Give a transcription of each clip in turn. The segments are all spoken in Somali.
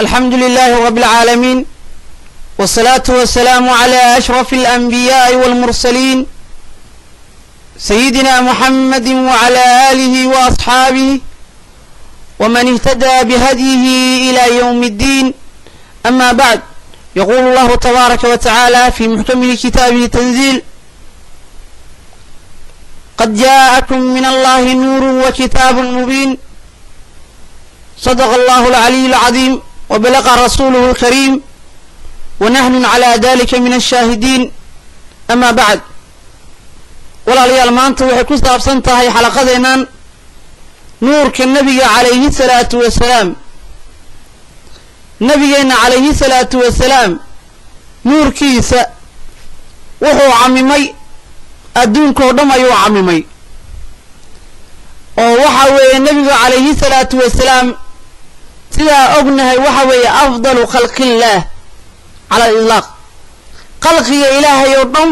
الحمد لله رب العالمين، والصلاة والسلام على أشرف الأنبياء والمرسلين، سيدنا محمد وعلى آله وأصحابه ومن اهتدى بهديه إلى يوم الدين. أما بعد، يقول الله تبارك وتعالى في محكم كتابه تنزيل: قد جاءكم من الله نور وكتاب مبين. صدق الله العلي العظيم وبلغ رسوله الكريم، ونحن على ذلك من الشاهدين. أما بعد، walaalayaal, maanta waxay ku saabsan tahay xalaqadeennan nuurka Nebiga calayhi salaatu wasalaam. Nabigeenna calayhi salaatu wasalaam nuurkiisa wuxuu camimay adduunkao dham ayuu camimay, oo waxa weeye nebigu calayhi salaatu wasalaam, sidaa ognahay, waxa weeye أفضل خلق الله على الإطلاق. Khalqiga Ilaahay oo dhan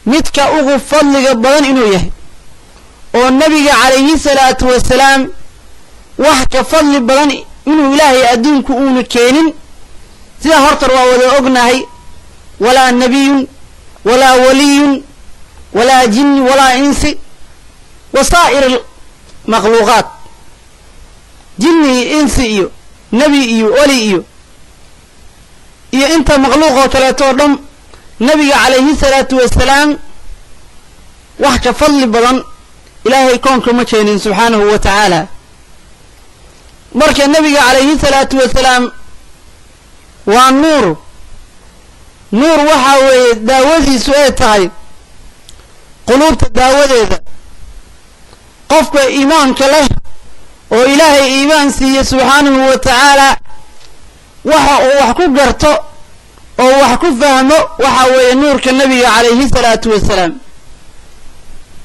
midka ugu fadliga badan inuu yahay, oo nebiga calayhi salaatu wasalaam wax ka fadli badan inuu Ilaahay adduunku uuna keenin, sidaa hortar waa wada ognahay. ولا نبي ولا ولي ولا جن ولا إنس وسائر المخلوقات، jinni iyo insi iyo nebi iyo weli iyo inta makhluuq oo kaleeto o dhan, nebiga calayhi salaatu wasalaam wax ka fadli badan Ilaahay koonka ma keenin subxaanahu wa tacaala. Marka nebiga calayhi salaatu wasalaam waa nuur. Nuur waxaa weeye daawadiisu ay tahay quluubta daawadeeda. Qofka iimaanka leh oo Ilaahay iimaan siiye subxaanahu wa tacaala, waxa uu wax ku garto oo wax ku fahmo waxa weeye nuurka nebiga calayhi salaatu wasalaam.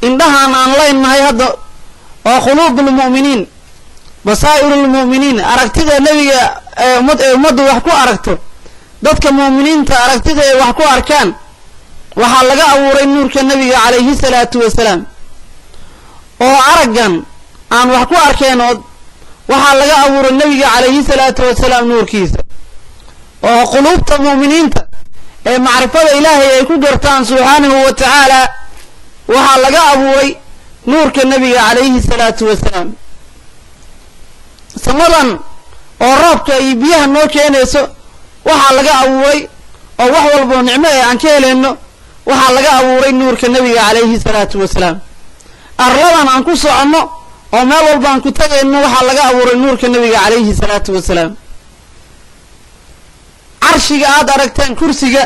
Indhahaan aan leynahay hadda oo قلوب المؤمنين، بصائر المؤمنين, aragtida nebiga ee ummad ee ummaddu wax ku aragto, dadka mu'miniinta aragtida ay wax ku arkaan, waxaa laga abuuray nuurka nebiga calayhi salaatu wasalaam. Oo araggan aan wax ku arkeen oo waxaa laga abuuray nebiga calayhi salaatu wasalaam nuurkiisa, oo quluubta mu'miniinta ee macrifada Ilaahay ay ku gartaan subxaanahu wa tacaala waxaa laga abuuray nuurka nebiga calayhi salaatu wasalaam. Samadan oo roobka iyo biyaha noo keenayso waxaa laga abuuray, oo wax walboo nicmo ee aan ka helayno, waxaa laga abuuray nuurka nebiga calayhi salaatu wasalaam. Arladan aan ku soconno oo meel walba aan ku tagayno waxaa laga abuuray nuurka nebiga calayhi salaatu wasalaam. Carshiga aad aragteen, kursiga,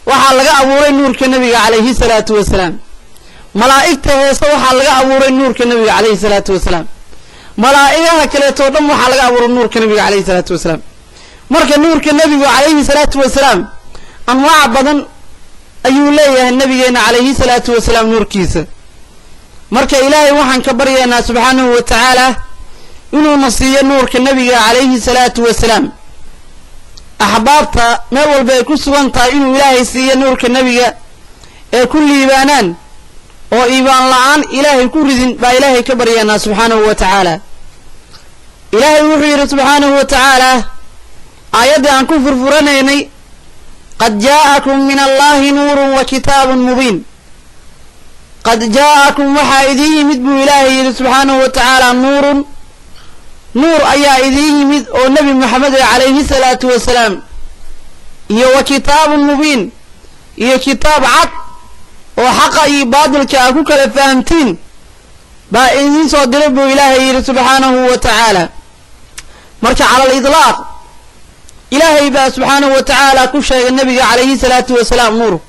waxaa laga abuuray nuurka nebiga calayhi salaatu wasalaam. Malaa'igta heese waxaa laga abuuray nuurka nebiga calayhi salaatu wasalaam. Malaa'igaha kaleeto dhan waxaa laga abuuray nuurka nebiga calayhi salaatu wasalaam. Marka nuurka nebigu calayhi salaatu wasalaam anwaac badan ayuu leeyahay, nebigeena calayhi salaatu wasalaam nuurkiisa. Marka Ilaahay waxaan ka baryaynaa subxaanahu wa tacaala inuuna siiyo nuurka nebiga calayhi salaatu wasalaam. Axbaabta meel walba ay ku sugan tahay inuu Ilaahay siiyo nuurka nebiga ee ku liibaanaan, oo iibaan la-aan Ilaahay ku ridin baa Ilaahay ka baryaynaa subxaanahu wa tacaala. Ilaahay wuxuu yidhi subxaanahu wa tacaala aayaddii aan ku furfuranaynay: قد جاءكم من الله نور وكتاب مبين. قد جاءكم, waxaa idiin yimid buu Ilaahay yidhi subxaanahu wa tacaala, نور, nuur ayaa idiin yimid oo Nebi Moxamed calayhi salaatu wasalaam, iyo وكتاب مبين, iyo kitaab cad oo xaqa iyo baadilka a ku kala fahamtiin baa idiin soo diray buu Ilaahay yidhi subxaanahu wa tacaala. Marka على الإطلاق Ilaahay baa subxaanahu wa tacaala ku sheegay nebiga calayhi salaatu wasalaam nuur.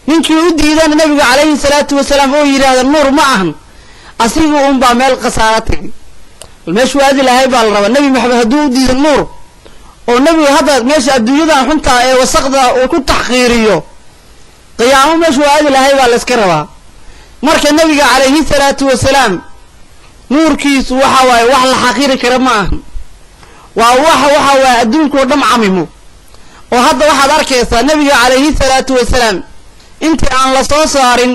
Ninkii u diidana nebiga calayhi salaatu wasalaam oo yidhaahda nuur ma ahan, asiga unbaa meel khasaaro tegay. Meeshuu aadi lahay baa la rabaa. Nebi Maxamed hadduu u diido nuur, oo nebigu hadda meesha adduunyadan xuntaa ee wasaqda uu ku taxqiiriyo, qiyaamo meeshuu aadi lahay baa la iska rabaa. Marka nebiga calayhi salaatu wasalaam nuurkiisu waxa waaye wax la xaqiiri kara ma ahan. Waa waxa waaye adduunkao dham camimo. Oo hadda waxaad arkaysaa nebiga calayhi salaatu wasalaam intii aan la soo saarin,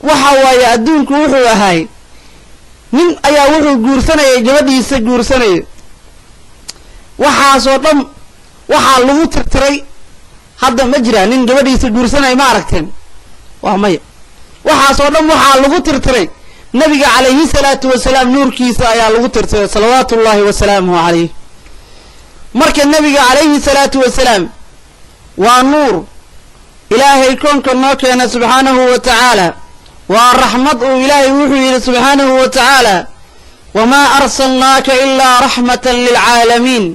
waxa waaye adduunku wuxuu ahay nin ayaa wuxuu guursanayay gabadhiisa guursanayay. Waxaasoo dhan waxaa lagu tirtiray. Hadda ma jiraa nin gabadhiisa guursanaya? Ma aragteen? Waa maya. Waxaasoo dhan waxaa lagu tirtiray nabiga calayhi salaatu wasalaam nuurkiisa ayaa lagu tirtiray, salawaatu ullaahi wasalaamuhu calayh. Marka nabiga calayhi salaatu wasalaam waa nuur Ilaahay koonka noo keena subxaanahu wa tacaala, waa raxmad uu Ilaahay wuxuu yidhi subxaanahu wa tacaala: "Wamaa arsalnaaka ilaa raxmatan lilcaalamiin."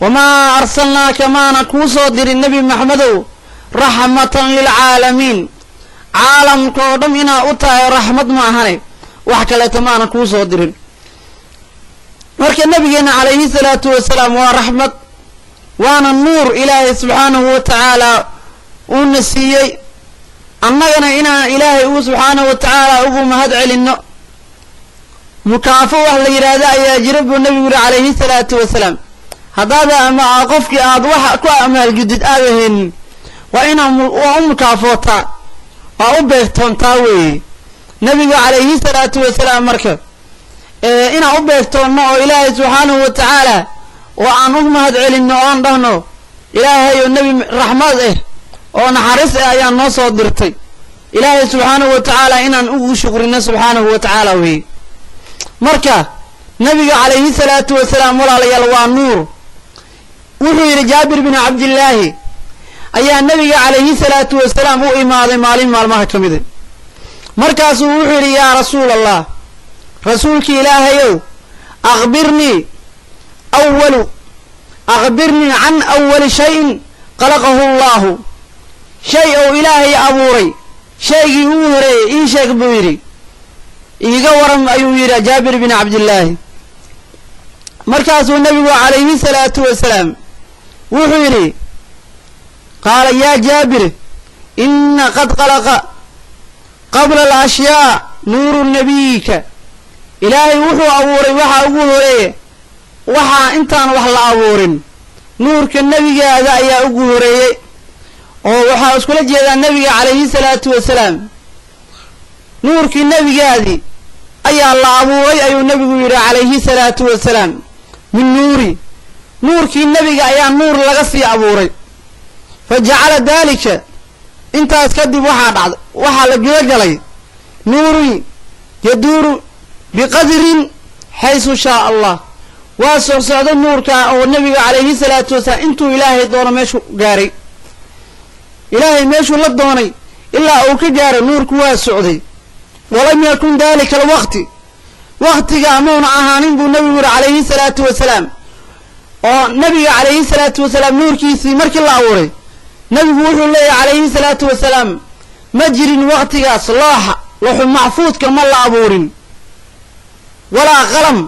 Wamaa arsalnaaka, maana kuu soo dirin, Nebi Maxmedow, raxmatan lilcaalamiin, caalamka oo dham inaa u tahay raxmad ma ahane, wax kaleeto maana kuu soo dirin. Marka nabigeena calayhi salaatu wasalaam waa raxmad, waana nuur Ilaahay subxaanahu wa tacaala uuna siiyey, annagana inaan Ilaahay uu subxaanahu wa tacaala ugu mahad celinno. Mukaafo wax la yidhaahdo ayaa jira buu nabigu yidhi calayhi salaatu wasalaam. Haddaada ama qofkii aad wax ku amaalgudid aada haynin, waa inaa waa u mukaafootaa, waa u beegtoontaa weeye nabiga calayhi salaatu wasalaam. Marka inaan u beegtoonno oo Ilaahay subxaanahu wa tacaala oo aan u mahad celinno oo aan dhahno: "Ilaahay oo nebi raxmad ah oo naxariis ah ayaa noo soo dirtay," Ilaahay subxaanahu wa tacaala inaan ugu shukrino subxaanahu wa tacaala weeye. Marka nabiga calayhi salaatu wasalaam, walaalayaal, waa nuur. Wuxuu yidhi Jaabir bin Cabdillaahi ayaa nabiga calayhi salaatu wasalaam u imaaday maalin maalmaha ka mida. Markaasuu wuxuu yidhi: "Yaa Rasuul Allah, Rasuulki Ilaahayow, akhbirnii awalu akhbirnii can awali shayin khalaqahu Allahu." Shay ou Ilaahay abuuray shaygii ugu horeeyey ii sheeg buu yidhi, iiga waram ayuu yidhi Jaabir bin Cabdillaahi. Markaasuu nabigu calayhi salaatu wasalaam wuxuu yidhi: "Qaala yaa Jaabir, ina qad khalaqa qabla alashyaa nuuru nabiyika." Ilaahay wuxuu abuuray waxa ugu horeeye, waxaa intaan wax la abuurin nuurka nebigaada ayaa ugu horeeyey, oo waxaa iskula jeedaa nebiga calayhi salaatu wasalaam. Nuurkii nebigaadii ayaa la abuuray ayuu nebigu yidhi calayhi salaatu wasalaam. Min nuuri, nuurkii nebiga ayaa nuur laga sii abuuray. Fa jacala daalika, intaas kadib waxaa dhacday, waxaa la guda galay nuurun yaduuru biqadrin xaysu shaa Allah. Waa socsocday nuurkaa oo nebiga calayhi salaatu wasalaam intuu Ilaahay doono meeshuu gaaray, Ilaahay meeshuu la doonay ilaa uu ka gaaro, nuurku waa socday. Walam yakun daalika alwaqti, waqtiga muuna ahaanin buu nebigu yidhi calayhi salaatu wasalaam. Oo nebiga calayhi salaatu wasalaam nuurkiisii markii la abuuray, nebigu wuxuu leeyahay calayhi salaatu wasalaam, ma jirin waqtigaas looxa, looxu maxfuudka ma la abuurin, walaa qalam,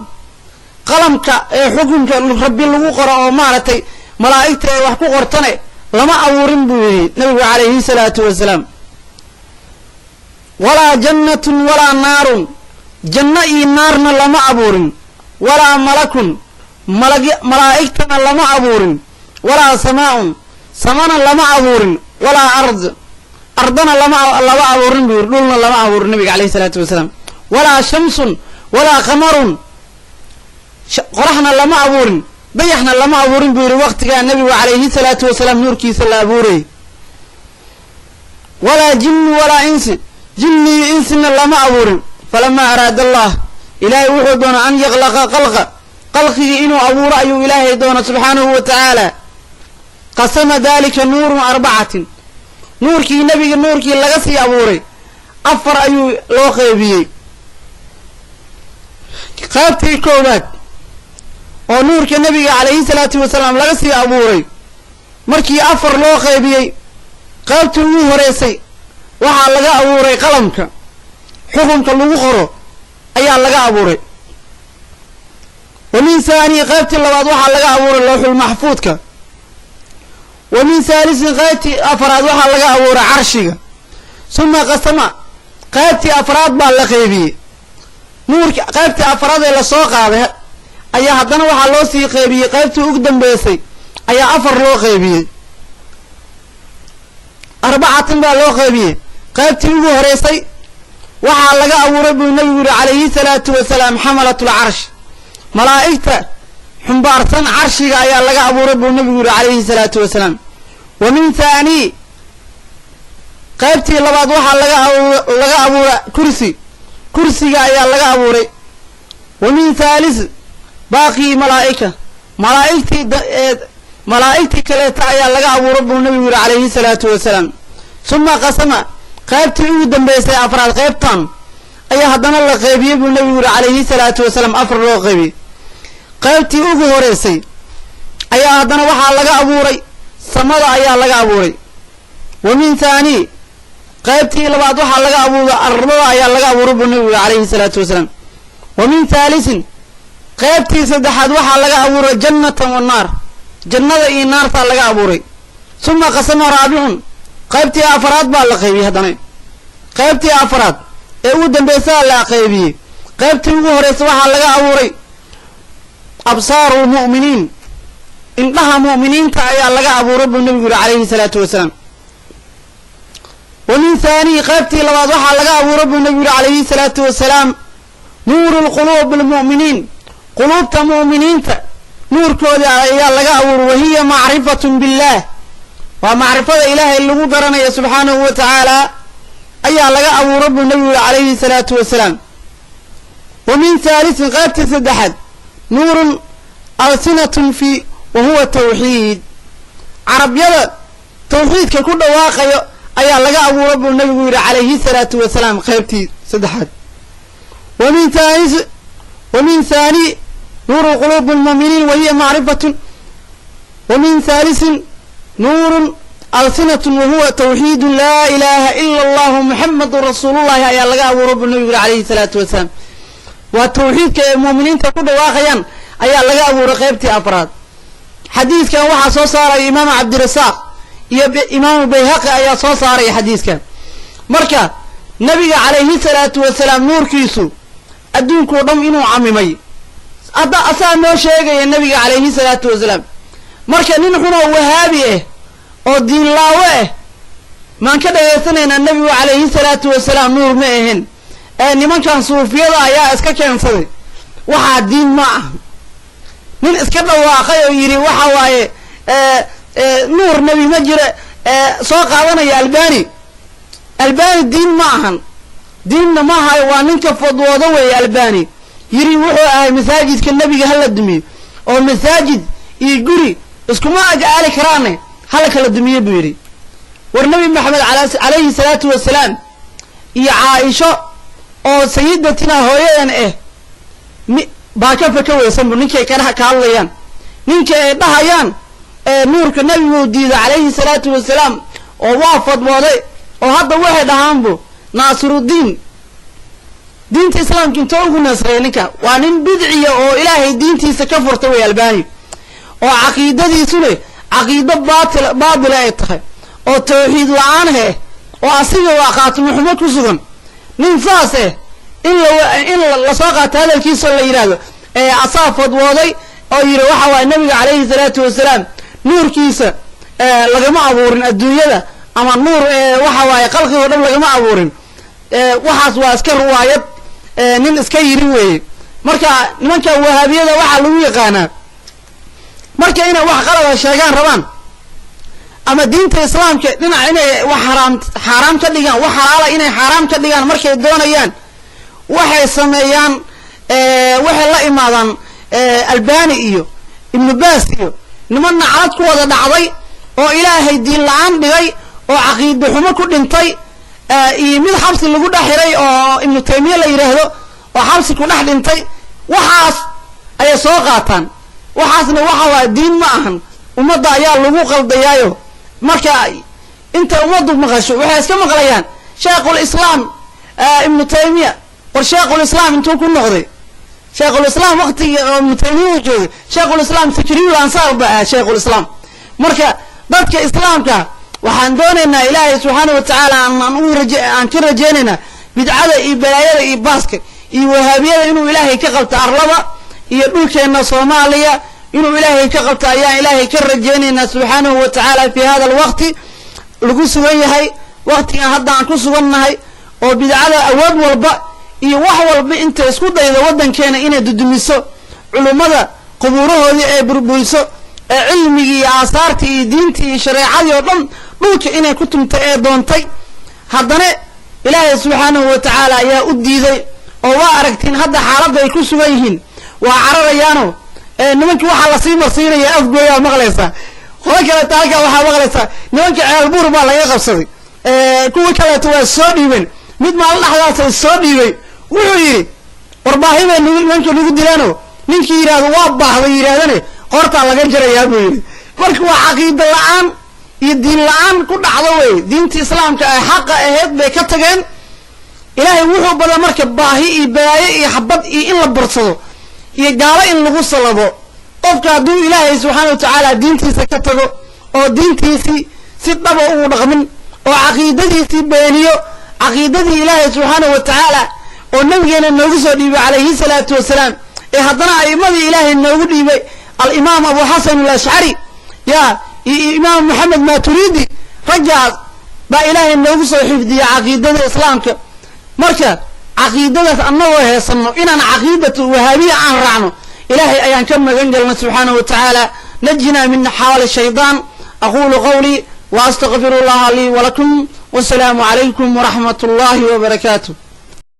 qalamka ee xukunka Rabbi lagu qoro oo maaragtay malaa'igta ee wax ku qortane lama abuurin buu yidhi nebigu calayhi salaatu wasalaam. Walaa jannatun walaa naarun, janno iyo naarna lama abuurin. Walaa malakun, malag malaa'igtana lama abuurin. Walaa samaa'un, samana lama abuurin. Walaa ard, ardana lama abuurin buu yidhi, dhulna lama abuurin nabiga calayhi salaatu wasalaam. Walaa shamsun walaa qamarun, qoraxna lama abuurin, dayaxna lama abuurin buu yidhi waqtigaa nebigu calayhi salaatu wasalaam nuurkiisa la abuurayay. Walaa jinni walaa insi, jinni iyo insina lama abuurin. Falamaa araada Allah, Ilaahay wuxuu doona, an yaklaqa qalqa, qalqigii inuu abuuro ayuu Ilaahay doona subxaanahu wa tacaala. Qasama dalika nuurun arbacatin, nuurkii nebiga nuurkii laga sii abuuray afar ayuu loo qeybiyey. Qaybtii koowaad oo nuurka nebiga calayhi salaatu wasalaam laga sii abuuray markii afar loo qeybiyey, qaybtii ugu horeysay waxaa laga abuuray qalamka xukunka lagu qoro ayaa laga abuuray. Wa min haani, qaybtii labaad waxaa laga abuuray lawxul maxfuudka. Wa min haalisin, qaybtii afraad waxaa laga abuuray carshiga. Suma qasama, qaybtii afraad baa la qeybiyey. Nuurka qaybtii afraad ee lasoo qaaday ayaa haddana waxaa loo sii qeybiyey, qaybtii ugu dambeysay ayaa afar loo qeybiyey, arbacatin baa loo qeybiyey. Qaybtii ugu horeysay waxaa laga abuuray buu nabigu yidhi calayhi salaatu wasalaam xamalatul carsh, malaa'igta xumbaarsan carshiga ayaa laga abuuray buu nabigu yihi calayhi salaatu wasalaam. Wa min thaani, qaybtii labaad waxaa laga abuura kursi, kursiga ayaa laga abuuray. Wa min thaalis baaqii malaa'ika, malaa'igtii kaleeta ayaa laga abuuray buu nabigu yihi calayhi salaatu wasalaam. Suma qasama, qaybtii ugu dambeysay afraad, qaybtan ayaa haddana la qaybiyey buu nabigu yihi calayhi salaatu wasalaam, afar loo qaybiyey. Qaybtii ugu horeysay ayaa haddana waxaa laga abuuray samada ayaa laga abuuray. Wa min thaani, qaybtii labaad waxaa laga abuuray ardada ayaa laga abuuray buu nabigu yihi calayhi salaatu wasalaam. Wa min thaalisin, qaybtii saddexaad waxaa laga abuuray jannatan wa naar, jannada iyo naartaa laga abuuray. Suma qasama raabicun, qaybtii afaraad baa la qaybiyey haddana, qaybtii afraad ee ugu dambaysaa la qaybiyey. Qaybtii ugu horeysa waxaa laga abuuray absaaru lmu'miniin, indhaha mu'miniinta ayaa laga abuuray buu nabigu yihi calayhi salaatu wasalaam. Wa min thaanihi, qaybtii labaad waxaa laga abuuray buu nabigu yihi calayhi salaatu wasalaam nuuru lquluubi almu'miniin, quluubta mu'miniinta nuurkooda ayaa laga abuuray. Wahiya macrifatun billaah, waa macrifada ilaahay lagu garanayo subxaanahu wa tacaala ayaa laga abuuray buu nabigu yihi calayhi salaatu wasalaam. Wa min thaalisin, qaybtii saddexaad nuurun alsinatun fi wa huwa tawxiid, carabyada tawxiidka ku dhawaaqayo ayaa laga abuuray buu nabigu yihi calayhi salaatu wasalaam, qaybtii saddexaad. Wa min thaani nuuru quluubi lmu'miniin wahiya macrifatun. Wa min thaalisin nuurun alsinatun wahuwa tawxiidu laa ilaaha ila allahu muxamadun rasuulullahi ayaa laga abuuray buu nabigu yihi calayhi salaatu wasalaam. Waa tawxiidka ee mu'miniinta ku dhawaaqayaan ayaa laga abuuray qaybtii afraad. Xadiidkan waxaa soo saaraya imaam Cabdirasaaq iyo imaamu Bayhaqi ayaa soo saaraya xadiiskan. Marka nabiga calayhi salaatu wasalaam nuurkiisu adduunkao dhan inuu camimay hadda asaa noo sheegaya nabiga calayhi salaatu wasalaam. Marka nin xunoo wahaabi ah oo diinlaawe ah maan ka dhageysanaynaa nabigu calayhi salaatu wasalaam nuur ma ahin. Ee nimankan suufiyada ayaa iska keensaday, waxaa diin ma ah. Nin iska dhawaaqay oo yidhi waxa waaye nuur nebi ma jira, soo qaadanaya Albani. Albani diin ma ahan, diinna ma ahayo, waa ninka fadwoodo weeye. Albani yidhi wuxuu ahay masaajidka nebiga hala dumiyo, oo masaajid iyo guri iskuma ajcaali karaane hala kala dumiye buu yidhi. War Nebi Maxamed calayhi salaatu wasalaam iyo Caaisho oo sayidatina hooyadan ah mi baa ka faka weysanbu ninkay ka hadlayaan, ninka ay dhahayaan nuurka nabigu diiday calayhi salaatu wasalaam oo waa fadwooday, oo hadda waxay dhahaanbu Naasirudiin diinta islaamka intoo ugu nasreeya. Ninka waa nin bidciya oo ilaahay diintiisa ka furta wey Albani, oo caqiidadiisune caqiido baatila ay tahay, oo tawxiid la-aan heh, oo asiga waa qaatimo xumo ku sugan. Nin saas eh in lasoo qaato hadalkiisa la yidhaahdo asaa fadwooday oo yidhi waxa waaye nabiga calayhi salaatu wasalaam nuurkiisa lagama abuurin adduunyada, ama nuur waxa waaye khalqigoo dhan lagama abuurin, waxaas waa iska ruwaayad nin iska yiri weeye. Marka nimanka wahaabiyada waxaa lagu yaqaanaa marka inay wax qalada sheegaan rabaan ama diinta islaamka dhinac inay wax xaaraam ka dhigaan, wax xalaala inay xaaraam ka dhigaan markay doonayaan, waxay sameeyaan, waxay la imaadaan Albani iyo Ibnu Baas iyo niman naclad ku wada dhacday oo ilaahay diin la-aan dhigay oo caqiide xumo ku dhintay, iyo mid xabsi lagu dhex xiray oo Ibnu Taymiya la yidhaahdo oo xabsi ku dhex dhintay. Waxaas ayay soo qaataan, waxaasna waxa waaya diin ma ahan, ummadda ayaa lagu qaldayaayo. Marka inta ummaddu maqasho waxay iska maqlayaan Sheikhul Islaam Ibnu Taymiya. War Sheikhul Islaam intuu ku noqday Sheikhul Islaam waqtigii oo Ibnu Taymiya uu joogay? Sheikhul Islaam Sakriyul Ansaar ba ahaa Sheikhul Islaam. Marka dadka islaamka waxaan doonaynaa ilaahay subxaana wa tacaala aan ka rajaynaynaa bidcada iyo balaayada iyo baaska iyo wahaabiyada inuu ilaahay ka qabto arlada iyo dhulkeenna Soomaaliya, inuu ilaahay ka qabto ayaan ilaahay ka rajaynaynaa subxaanahu wa tacaala. Fi hada alwaqti lagu sugan yahay, waqtigan hadda aan ku sugannahay oo bidcada awood walba iyo wax walba inta isku daydo waddankeena inay dudumiso, culummada Qubuurahoodii ee burburiso, ee cilmigii iyo aasaartii iyo diintii iyo shareecadii oo dhan dhulka inay ku tumtay ee doontay. Haddana Ilaahay subxaanahu wa tacaala ayaa u diiday, oo waa aragtiin hadda xaaladda ay ku sugan yihiin. Waa cararayaano nimankii waxaa lasii marsiinaya Afgooyaa maqlaysaa, qolo kaleeto halkaa waxaa maqlaysaa nimankii Ceelbuur baa laga qabsaday, kuwii kaleeto waa soo dhiibeen. Mid maalin dhexdaasa soo dhiibay, wuxuu yidhi: "Warbaahi bay nimankii nagu dilaano, ninkii yidhahdo waa baahday yidhahdane qoortaa laga jarayaa," buu yidhi. Marka waa caqiida la-aan iyo diin la-aan ku dhacdo wey. Diinta Islaamka ee xaqa ahayd bay ka tageen. Ilaahay wuxuu badaa marka baahi iyo balaayo iyo xabad iyo in la barsado iyo gaalo in lagu salabo. Qofka hadduu Ilaahay subxaana wa tacaala diintiisa ka tago oo diintiisii si dhaba ugu dhaqmin oo caqiidadiisii beeniyo, caqiidadii Ilaahay subxaanahu wa tacaala oo nabigeena noogu soo dhiibay calayhi salaatu wasalaam, ee haddana a'imadii Ilaahay noogu dhiibay, Alimaam Abu Xasan Alashcari ya iyo Imaam Maxamed Maturidi, raggaas baa Ilaahay noogu soo xifdiyey caqiidada Islaamka. Marka caqiidadaas annagoo heesanno inaan caqiidatu Wahaabiya aan raacno, Ilaahay ayaan ka magan galna subxaanahu wa tacaala. Najinaa min xawaali shaydaan. Aqulu qawlii wa astaqfiru llaha lii walakum, wasalaamu calaykum waraxmat ullahi wabarakaatu.